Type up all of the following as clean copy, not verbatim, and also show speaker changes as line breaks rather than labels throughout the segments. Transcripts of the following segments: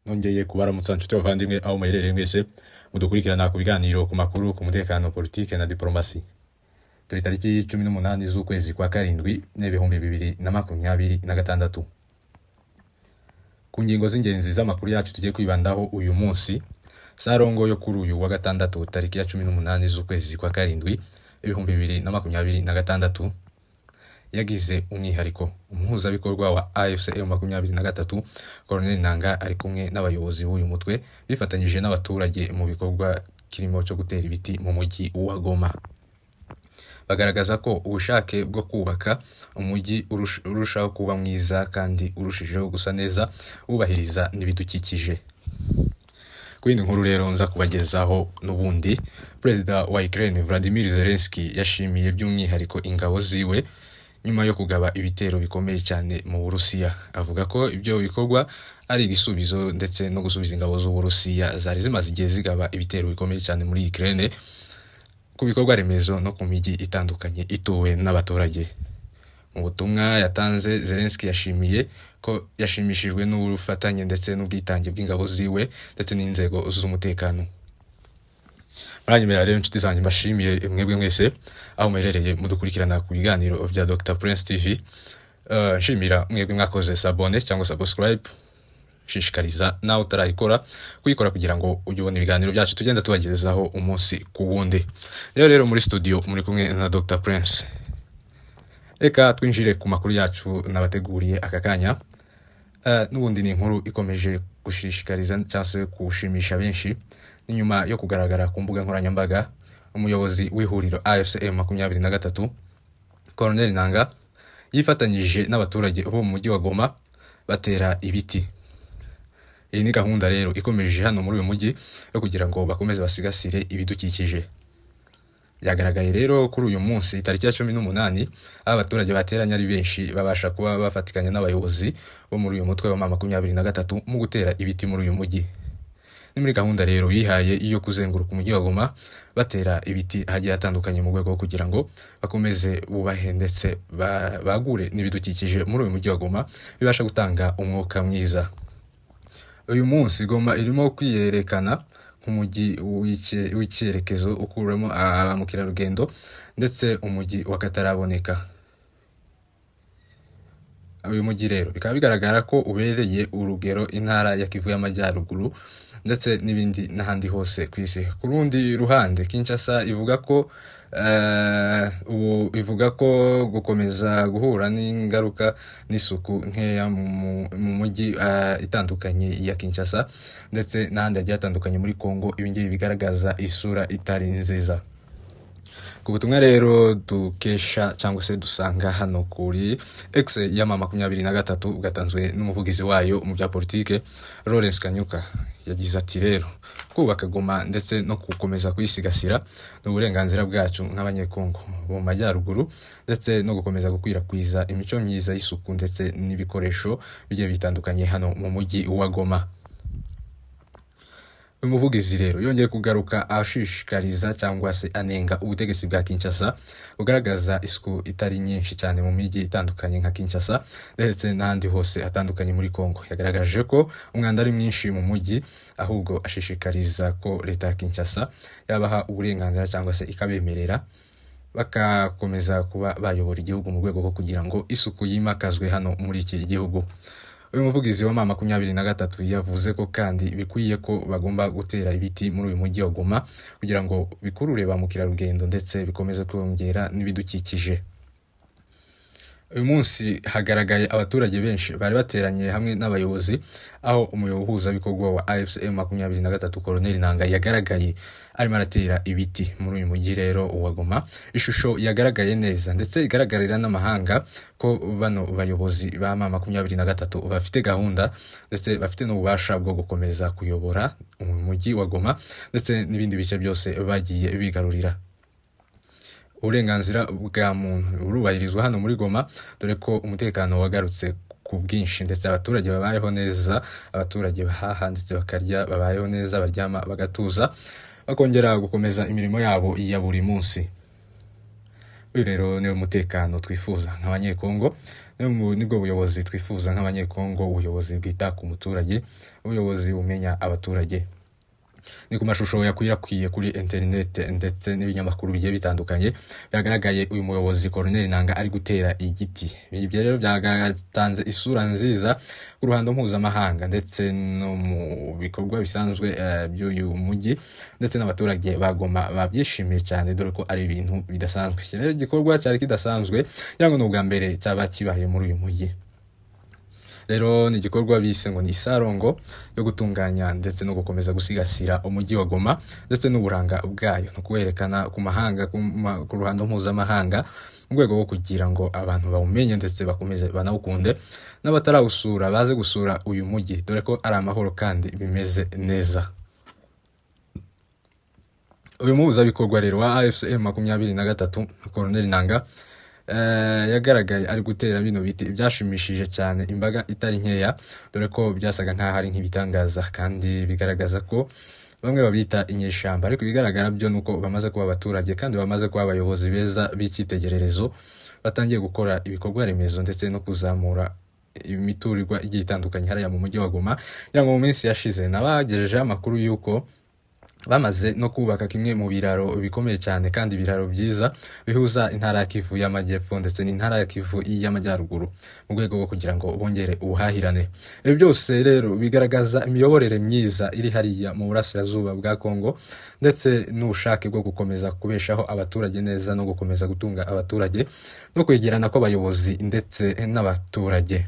Nongeye kubaramutsa nshuti bavandimwe aho muherereye mwese mudukurikirana ku biganiro, ku makuru, ku mutekano, politike na diplomasi. Turi tariki 18 z'ukwezi kwa karindwi n'2026. Ku ngingo z'ingenzi z'amakuru yacu tugiye kwibandaho uyu munsi, Sarongo yo kuri uyu wa gatandatu tariki ya 18 z'ukwezi kwa karindwi 2026 yagize umwihariko. Umuhuzabikorwa wa AFC M23 Colonel Nanga ari kumwe n'abayobozi b'uyu mutwe bifatanyije n'abaturage mu bikorwa kirimo cyo gutera ibiti mu mujyi wa Goma. Bagaragaza ko ubushake bwo kubaka umujyi urushaho kuba mwiza kandi urushijeho gusa neza wubahiriza n'ibidukikije. Ku yindi nkuru rero nza kubagezaho n'ubundi, Perezida wa Ukraine Vladimir Zelensky yashimiye by'umwihariko ingabo ziwe nyuma yo kugaba ibitero bikomeye cyane mu Burusiya. Avuga ko ibyo bikorwa ari igisubizo ndetse no gusubiza ingabo z'Uburusiya zari zimaze igihe zigaba ibitero bikomeye cyane muri Ukraine ku bikorwa remezo no ku mijyi itandukanye ituwe n'abaturage. Mu butumwa yatanze, Zelensky yashimiye ko yashimishijwe n'ubufatanye ndetse n'ubwitange bw'ingabo ziwe ndetse n'inzego z'umutekano. Muranyemerera rero inshuti zanjye mbashimiye mwebwe mwese aho muherereye mudukurikirana ku biganiro bya Dr Prince TV. Nshimira mwebwe mwakoze s'abonner cyangwa subscribe, nshishikariza nawe utarayikora kuyikora kugira ngo ujye ubona ibiganiro byacu tugenda tubagezaho umunsi ku wundi. Rero muri studio muri kumwe na Dr Prince. Reka twinjire ku makuru yacu nabateguriye aka kanya. N'ubundi ni inkuru ikomeje gushishikariza cyangwa se gushimisha benshi. Ni nyuma yo kugaragara ku mbuga nkoranyambaga umuyobozi w'ihuriro AFC M23 Colonel Nanga yifatanyije n'abaturage bo mu mujyi wa Goma batera ibiti. Iyi ni gahunda rero ikomeje hano muri uyu mujyi yo kugira ngo bakomeze basigasire ibidukikije. Byagaragaye rero kuri uyu munsi tariki ya 18 aho abaturage bateranye ari benshi babasha kuba bafatikanya n'abayobozi bo muri uyu mutwe wa M23 mu gutera ibiti muri uyu mujyi. Ni muri gahunda rero bihaye yo kuzenguruka umujyi wa Goma batera ibiti ahagiye hatandukanye mu rwego rwo kugira ngo bakomeze bubahe ndetse bagure n'ibidukikije muri uyu mujyi wa Goma bibasha gutanga umwuka mwiza. Uyu munsi Goma irimo kwiyerekana nk'umujyi w'icyerekezo ukuramo ba mukerarugendo ndetse umujyi w'akataraboneka. Uyu mujyi rero bikaba bigaragara ko ubereye urugero intara ya Kivu y'Amajyaruguru ndetse n'ibindi n'ahandi hose ku isi. Ku rundi ruhande, Kinshasa ivuga ko ubu ivuga ko gukomeza guhura n'ingaruka n'isuku nkeya mu mujyi itandukanye ya Kinshasa ndetse n'ahandi hagiye hatandukanye muri Congo, ibi ngibi bigaragaza isura itari nziza. Ku butumwa rero dukesha cyangwa se dusanga hano kuri X ya M23 bwatanzwe n'umuvugizi wayo mu bya politike Lawrence Kanyuka, yagize ati: "Rero kubaka Goma ndetse no gukomeza kuyisigasira ni uburenganzira bwacu nk'Abanyekongo bo mu majyaruguru, ndetse no gukomeza gukwirakwiza imico myiza y'isuku ndetse n'ibikoresho bigiye bitandukanye hano mu mujyi wa Goma." Uyu muvugizi rero yongeye kugaruka ashishikariza cyangwa se anenga ubutegetsi bwa Kinshasa bugaragaza isuku itari nyinshi cyane mu mijyi itandukanye nka Kinshasa ndetse n'ahandi hose hatandukanye muri Congo. Yagaragaje ko umwanda ari mwinshi mu mujyi, ahubwo ashishikariza ko leta ya Kinshasa yabaha uburenganzira cyangwa se ikabemerera bagakomeza kuba bayobora igihugu mu rwego rwo kugira ngo isuku yimakazwe hano muri iki gihugu. Uyu muvugizi wa M23 yavuze ko kandi bikwiye ko bagomba gutera ibiti muri uyu mujyi wa Goma kugira ngo bikurure ba mukerarugendo ndetse bikomeze kongera n'ibidukikije. Uyu munsi hagaragaye abaturage benshi bari bateranye hamwe n'abayobozi, aho umuhuzabikorwa wa AFC M23 Colonel Nanga yagaragaye arimo aratera ibiti muri uyu mujyi rero wa Goma. Ishusho yagaragaye neza ndetse igaragarira n'amahanga ko bano bayobozi ba M23 bafite gahunda ndetse bafite n'ububasha bwo gukomeza kuyobora umujyi wa Goma ndetse n'ibindi bice byose bagiye bigarurira. Uburenganzira bwa muntu burubahirizwa hano muri Goma, dore ko umutekano wagarutse ku bwinshi ndetse abaturage babayeho neza, abaturage bahaha ndetse bakarya, babayeho neza, baryama bagatuza, bakongera gukomeza imirimo yabo ya buri munsi. Uyu rero niwe mutekano twifuza nk'Abanyekongo, nibwo buyobozi twifuza nk'Abanyekongo, ubuyobozi bwita ku muturage, ubuyobozi bumenya abaturage. Ni ku mashusho yakwirakwiye kuri interineti ndetse n'ibinyamakuru bigiye bitandukanye byagaragaye uyu muyobozi Colonel Nanga ari gutera igiti. Ibyo rero byatanze isura nziza ku ruhando mpuzamahanga ndetse no mu bikorwa bisanzwe by'uyu mujyi, ndetse n'abaturage ba Goma babyishimiye cyane, dore ko ari ibintu bidasanzwe. Iki rero igikorwa cyari kidasanzwe, kugira ngo ni ubwa mbere cyaba kibaye muri uyu mujyi. Rero ni igikorwa bise ngo ni isarongo yo gutunganya ndetse no gukomeza gusigasira umujyi wa Goma ndetse n'uburanga bwayo, no kuwerekana ku mahanga, ku ruhando mpuzamahanga, mu rwego rwo kugira ngo abantu bawumenye ndetse bakomeze banawukunde, n'abatarawusura baze gusura uyu mujyi, dore ko ari amahoro kandi bimeze neza. Uyu muhuzabikorwa rero wa AFC M23, Colonel Nanga, yagaragaye ari gutera bino biti, byashimishije cyane imbaga itari nkeya, dore ko byasaga nk'aho ari nk'ibitangaza kandi bigaragaza ko bamwe babita inyeshyamba, ariko ibigaragara byo ni uko bamaze kuba abaturage kandi bamaze kuba abayobozi beza b'icyitegererezo, batangiye gukora ibikorwa remezo ndetse no kuzamura imiturirwa igiye itandukanye hariya mu mujyi wa Goma. Kugira ngo mu minsi yashize nabagejejeho amakuru y'uko bamaze no kubaka kimwe mu biraro bikomeye cyane kandi ibiraro byiza bihuza intara ya Kivu y'Amajyepfo ndetse n'intara ya Kivu y'Amajyaruguru, mu rwego rwo kugira ngo bongere ubuhahirane. Ibi byose rero bigaragaza imiyoborere myiza iri hariya mu burasirazuba bwa Kongo, ndetse n'ubushake bwo gukomeza kubeshaho abaturage neza no gukomeza gutunga abaturage no kwegerana kw'abayobozi ndetse n'abaturage.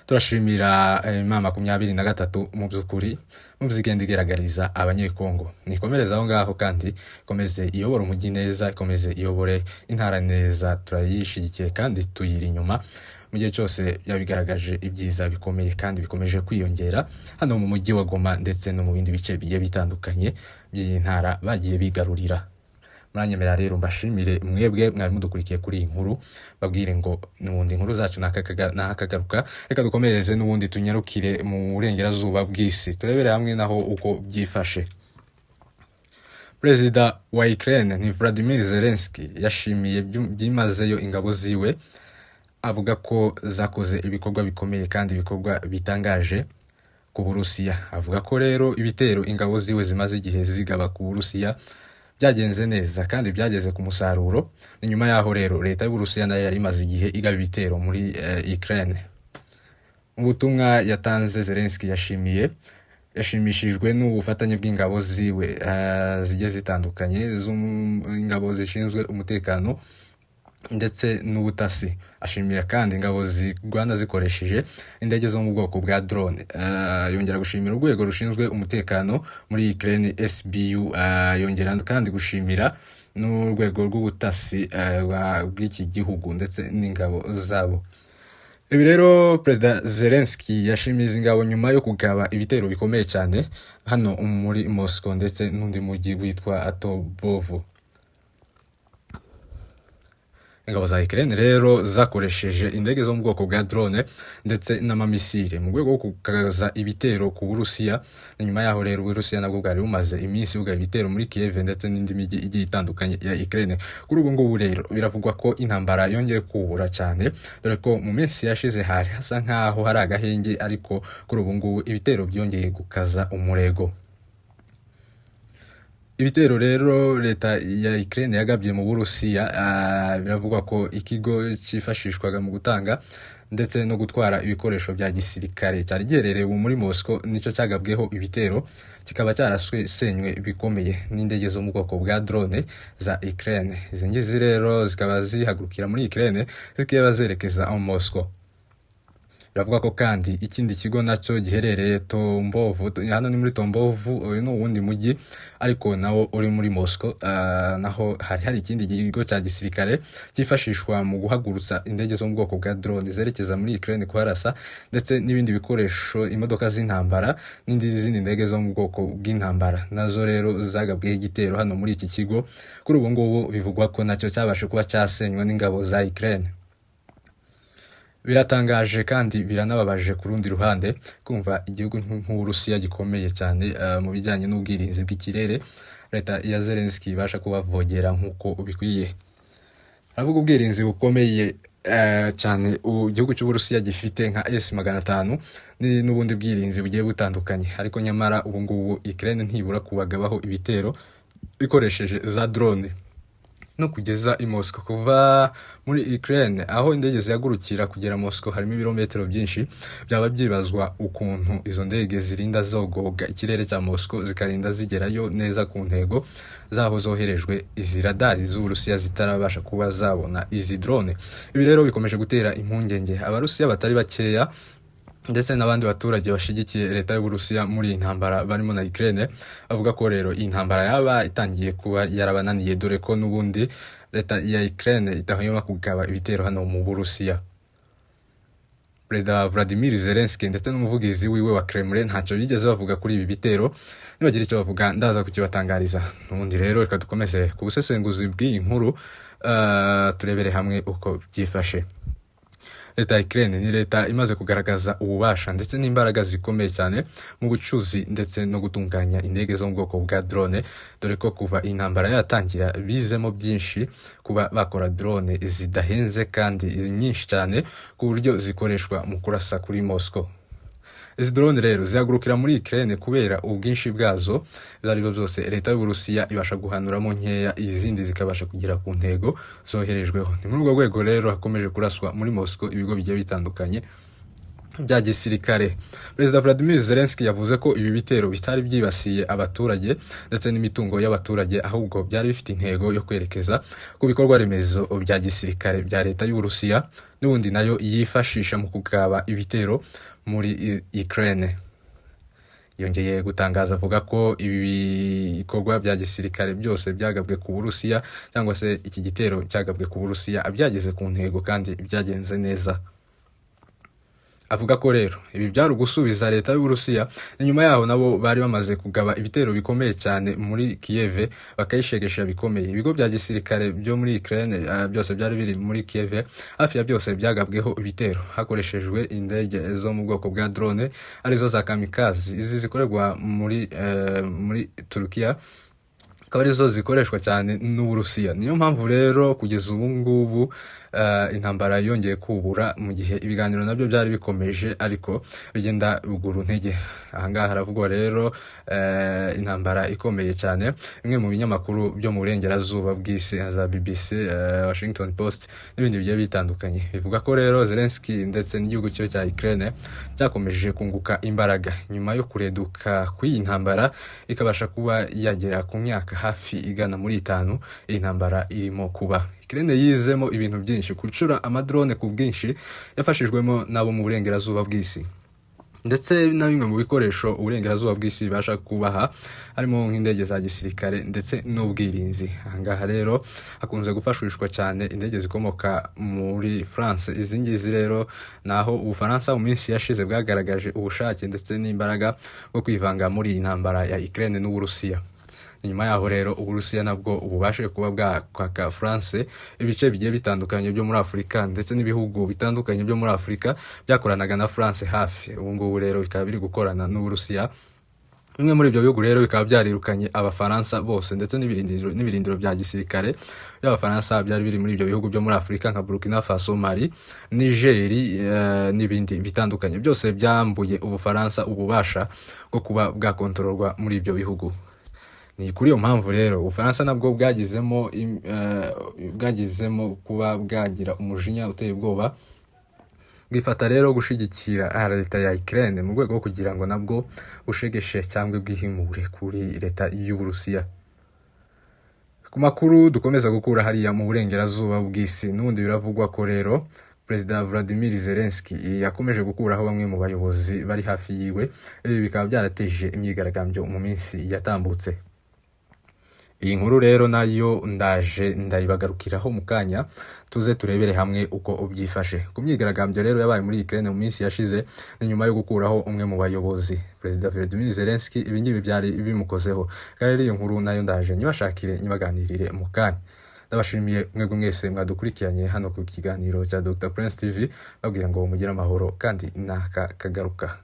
Turashimira M23 mu by'ukuri mu by'igenda igaragariza Abanyekongo. Nikomereze aho ngaho kandi ikomeze iyobore umujyi neza, ikomeze iyobore intara neza. Turayishyigikiye kandi tuyiri inyuma mu gihe cyose yabigaragaje ibyiza bikomeye kandi bikomeje kwiyongera hano mu mujyi wa Goma ndetse no mu bindi bice bigiye bitandukanye by'iyi ntara bagiye bigarurira. Muranyemera rero mbashimire mwebwe mwari mudukurikiye kuri iyi nkuru, babwire ngo n'ubundi inkuru zacu nakagaruka. Reka dukomereze n'ubundi tunyarukire mu burengerazuba bw'isi, turebere hamwe naho uko byifashe. Perezida wa Ukraine ni Vladimir Zelensky yashimiye byimazeyo ingabo ziwe, avuga ko zakoze ibikorwa bikomeye kandi ibikorwa bitangaje ku Burusiya. Avuga ko rero ibitero ingabo ziwe zimaze igihe zigaba ku Burusiya byagenze neza kandi byageze ku musaruro. Ni nyuma yaho rero leta y'Uburusiya nayo yari imaze igihe igaba ibitero muri Ukraine. Mu butumwa yatanze, Zelensky yashimishijwe n'ubufatanye bw'ingabo ziwe zigiye zitandukanye, ingabo zishinzwe umutekano ndetse n'ubutasi. Ashimira kandi ingabo zirwana zikoresheje indege zo mu bwoko bwa drone. Yongera gushimira urwego rushinzwe umutekano muri Ukraine, SBU. Yongera kandi gushimira n'urwego rw'ubutasi bw'iki gihugu ndetse n'ingabo zabo. Ibi rero Perezida Zelensky yashimiye izi ngabo nyuma yo kugaba ibitero bikomeye cyane hano muri Moscow ndetse n'undi mujyi witwa Tambov. Ingabo za Ukraine rero zakoresheje indege zo mu bwoko bwa drone ndetse n'amamisire mu rwego rwo kugaza ibitero ku Burusiya. Nyuma yaho rero Uburusiya nabwo bwari bumaze iminsi bugaba ibitero muri Kiev ndetse n'indi mijyi igiye itandukanye ya Ukraine. Kuri ubu ngubu rero biravugwa ko intambara yongeye kubura cyane, dore ko mu minsi yashize hari hasa nkaho hari agahenge, ariko kuri ubu ngubu ibitero byongeye gukaza umurego. Ibitero rero leta ya Ukraine yagabye mu Burusiya, biravugwa ko ikigo cyifashishwaga mu gutanga ndetse no gutwara ibikoresho bya gisirikare cyari giherereye ubu muri Moscow nicyo cyagabweho ibitero, kikaba cyarasenywe bikomeye n'indege zo mu bwoko bwa drone za Ukraine. Izi ngizi rero zikaba zihagurukira muri Ukraine zikaba zerekeza Moscow. Biravuga ko kandi ikindi kigo nacyo giherereye Tambov, hano ni muri Tambov, uyu ni uwundi mujyi ariko nawo uri muri Moscow. Naho hari ikindi kigo cya gisirikare cyifashishwa mu guhagurutsa indege zo mu bwoko bwa drone zerekeza muri Ukraine kuharasa, ndetse n'ibindi bikoresho, imodoka z'intambara n'indi zindi ndege zo mu bwoko bw'intambara, nazo rero zagabweho igitero hano muri iki kigo. Kuri ubu ngubu bivugwa ko nacyo cyabashe kuba cyasenywa n'ingabo za Ukraine. Biratangaje kandi biranababaje ku rundi ruhande kumva igihugu nk'Uburusiya gikomeye cyane mu bijyanye n'ubwirinzi bw'ikirere, leta ya Zelensky ibasha kubavogera nk'uko bikwiye. Aravuga ubwirinzi bukomeye cyane igihugu cy'Uburusiya gifite nka S-500 n'ubundi bwirinzi bugiye butandukanye, ariko nyamara ubu ngubu Ukraine ntibura kubagabaho ibitero ikoresheje za drone no kugeza i Moscow. Kuva muri Ukraine aho indege zihagurukira kugera Moscow harimo ibirometero byinshi. Byaba byibazwa ukuntu izo ndege zirinda zogoga ikirere cya Moscow, zikarinda zigerayo neza ku ntego zaho zoherejwe, izi radari z'Uburusiya zitarabasha kuba zabona izi drone. Ibi rero bikomeje gutera impungenge Abarusiya batari bakeya ndetse n'abandi baturage bashyigikiye leta y'Uburusiya muri iyi ntambara barimo na Ukraine. Bavuga ko rero iyi ntambara yaba itangiye kuba yarabananiye, dore ko n'ubundi leta ya Ukraine idahwema kugaba ibitero hano mu Burusiya. Perezida Vladimir Zelensky ndetse n'umuvugizi wiwe wa Kremlin ntacyo bigeze bavuga kuri ibi bitero. Nibagira icyo bavuga, ndaza kukibatangariza. N'ubundi rero reka dukomeze ku busesenguzi bw'iyi nkuru, turebere hamwe uko byifashe. Leta ya Ukraine ni leta imaze kugaragaza ububasha ndetse n'imbaraga zikomeye cyane mu bucuzi ndetse no gutunganya indege zo mu bwoko bwa drone, dore ko kuva intambara yatangira bizemo byinshi kuba bakora drone zidahenze kandi nyinshi cyane, ku buryo zikoreshwa mu kurasa kuri Moscow. Izi drone rero zihagurukira muri Ukraine. Kubera ubwinshi bwazo, ibyo ari byo byose leta y'Uburusiya ibasha guhanuramo nkeya, izindi zikabasha kugera ku ntego zoherejweho. Ni muri urwo rwego rero hakomeje kuraswa muri Moscow ibigo bigiye bitandukanye bya gisirikare. Perezida Vladimir Zelensky yavuze ko ibi bitero bitari byibasiye abaturage ndetse n'imitungo y'abaturage, ahubwo byari bifite intego yo kwerekeza ku bikorwa remezo bya gisirikare bya leta y'Uburusiya, n'ubundi nayo yifashisha mu kugaba ibitero muri Ukraine. Yongeye gutangaza avuga ko ibi bikorwa bya gisirikare byose byagabwe ku Burusiya, cyangwa se iki gitero cyagabwe ku Burusiya, byageze ku ntego kandi byagenze neza. Avuga ko rero ibi byari ugusubiza leta y'Uburusiya. Nyuma yaho nabo bari bamaze kugaba ibitero bikomeye cyane muri Kiev, bakayishegesha bikomeye. Ibigo bya gisirikare byo muri Ukraine byose byari biri muri Kiev, hafi ya byose byagabweho ibitero hakoreshejwe indege zo mu bwoko bwa drone, arizo za kamikaze. Izi zikorerwa muri Turukiya, akaba arizo zikoreshwa cyane n'Uburusiya. Niyo mpamvu rero kugeza ubu ngubu intambara yongeye kubura, mu gihe ibiganiro nabyo byari bikomeje ariko bigenda buguru ntege. Ahangaha haravugwa rero intambara ikomeye cyane. Bimwe mu binyamakuru byo mu burengerazuba bw'isi nka za BBC, Washington Post n'ibindi bigiye bitandukanye bivuga ko rero Zelensky ndetse n'igihugu cye cya Ukraine cyakomeje kunguka imbaraga nyuma yo kureduka kw'iyi ntambara, ikabasha kuba yagera ku myaka hafi igana muri 5 iyi ntambara irimo kuba. Ukraine yizemo ibintu byinshi, gucura amadrone ku bwinshi yafashijwemo n'abo mu burengerazuba bw'isi, ndetse na bimwe mu bikoresho uburengerazuba bw'isi bibasha kubaha, harimo nk'indege za gisirikare ndetse n'ubwirinzi. Ahangaha rero hakunze gufashishwa cyane indege zikomoka muri France. Izi ngizi rero ni aho Ubufaransa mu minsi yashize bwagaragaje ubushake ndetse n'imbaraga bwo kwivanga muri iyi ntambara ya Ukraine n'Uburusiya. Nyuma yaho rero Uburusiya nabwo bubashe kuba bwakwaka France ibice bigiye bitandukanye byo muri Afurika, ndetse n'ibihugu bitandukanye byo muri Afurika byakoranaga na France hafi, ubu ngubu rero bikaba biri gukorana n'Uburusiya. Bimwe muri ibyo bihugu rero bikaba byarirukanye Abafaransa bose ndetse n'ibirindiro bya gisirikare by'Abafaransa byari biri muri ibyo bihugu byo muri Afurika nka Burkina Faso, Mali, Niger n'ibindi bitandukanye. Byose byambuye Ubufaransa ububasha bwo kuba bwakontororwa muri ibyo bihugu. Ni kuri iyo mpamvu rero Ubufaransa nabwo bwagizemo kuba bwagira umujinya uteye ubwoba, bwifata rero gushyigikira leta ya Ukraine mu rwego rwo kugira ngo nabwo bushegeshe cyangwa bwihimure kuri leta y'Uburusiya. Ku makuru dukomeza gukura hariya mu burengerazuba bw'isi, n'ubundi biravugwa ko rero Perezida Vladimir Zelensky yakomeje gukuraho bamwe mu bayobozi bari hafi yiwe. Ibi bikaba byarateje imyigaragambyo mu minsi yatambutse. Iyi nkuru rero nayo ndaje ndayibagarukiraho mu kanya, tuze turebere hamwe uko byifashe. Ku myigaragambyo rero yabaye muri Ukraine mu minsi yashize, ni nyuma yo gukuraho umwe mu bayobozi. Perezida Volodymyr Zelensky ibi ngibi byari bimukozeho. Kandi rero iyo nkuru nayo ndaje nyibashakire nyibaganirire mu kanya. Ndabashimiye mwebwe mwese mwadukurikiranye hano ku kiganiro cya Dr Prince TV, babwira ngo mugire amahoro kandi naka kagaruka.